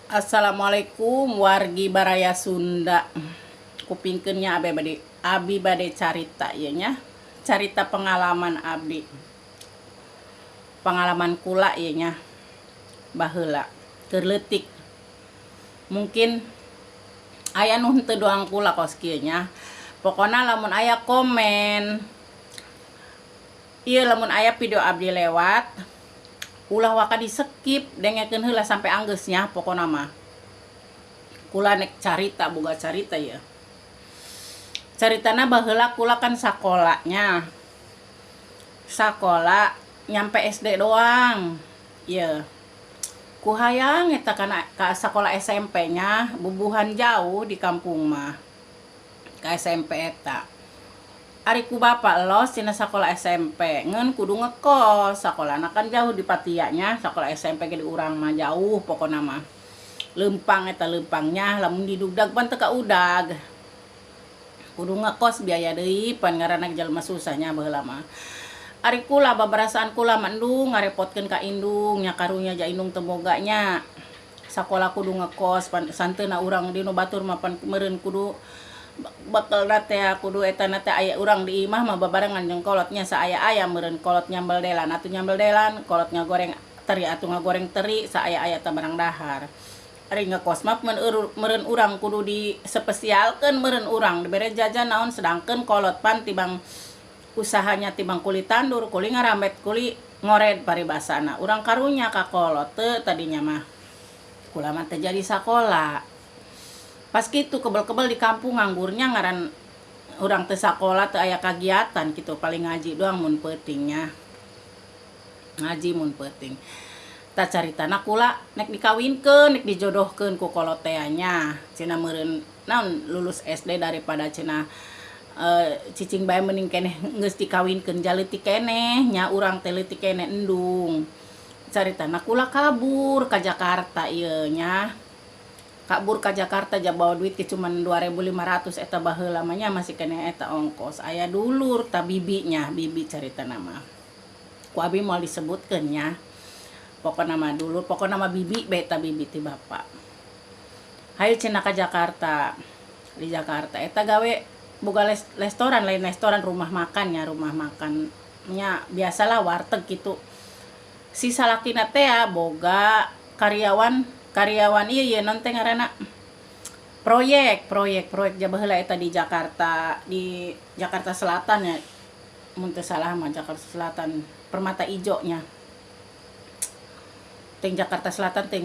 Assalamualaikum wargi Baraya Sunda. Kupingkeun nya, abi bade, abi bade carita ieu nya, carita pengalaman abdi, pengalaman kula ieu nya, baheula keur leutik. Mungkin aya nu henteu doang kula kos kieu nya. Pokona lamun aya komen ieu, lamun aya video abdi lewat, ulah waka di skip, dengekeun heula sampai anggeus nya. Pokona mah kula nek carita, boga carita ya. Caritana baheula kula kan sakolanya, sakola nyampe SD doang ya. Ku hayang eta kana ka sakola SMP nya, bubuhan jauh di kampung mah ka SMP eta. Ari ku bapak los tina sakola SMP, ngan kudu ngekos. Sakolana kan jauh di Patia nya. Sakola SMP ge di urang mah jauh. Pokona mah lempang eta lempangnya, lamun didugdag pan teu kaudag, kudu ngekos, biaya deui. Pan ngaranna jelema susahnya baheula mah. Ari kula babarasaan kula mah endung ngarepotkeun ka indung nya. Karunya ja indung teu boga nya, sakola kudu ngekos. Pan santeuna urang di nu batur mah pan meureun kudu bekelna teh, kudu eta na teh. Aya urang di imah mah babarengan jeung kolotnya, saaya-aya meureun. Kolot nyambel delan atuh nyambel delan, kolot ngagoreng teri atuh ngagoreng teri, saaya-aya teh barang dahar. Ari ngekos mah meureun urang kudu di spesialkeun, meureun urang dibere jajan naon, sedangkeun kolot pan tibang usahanya, tibang kuli tandur, kuli ngarambet, kuli ngored paribasana. Urang karunya ka kolot teu. Tadinya mah kula mah teu jadi sakola. Pas kitu kebel-kebel di kampung nganggurnya, ngaran urang teu sakola, teu aya kagiatan gitu, paling ngaji doang mun peutingnya, ngaji mun peuting. Tah, caritana kula nek dikawinkeun, nek dijodohkeun ku kolot teh nya. Cenah meureun naon, lulus SD daripada cenah cicing bae, mending keneh geus dikawinkeun, ja leutik keneh nya, urang teh leutik keneh, endung. Caritana kula kabur ka Jakarta ieu nya, kabur ka Jakarta ja bawa duit ge cuman 2500 eta baheula mah nya, masih keneh eta ongkos. Aya dulur ta, bibi nya, bibi caritana mah. Ku abi moal disebutkeun nya, pokona mah dulur, pokona mah bibi bae eta, bibi ti bapa. Hayu cenah ka Jakarta. Di Jakarta eta gawe boga restoran, lain restoran, rumah makan nya, rumah makan nya, biasalah warteg gitu. Si salakina teh boga karyawan, karyawan ieu ye, naon teh ngaranna, proyek proyek proyek ja baheula eta di Jakarta, di Jakarta Selatan ya, mun teu salah mah Jakarta Selatan, Permata Ijo nya, teh Jakarta Selatan teh.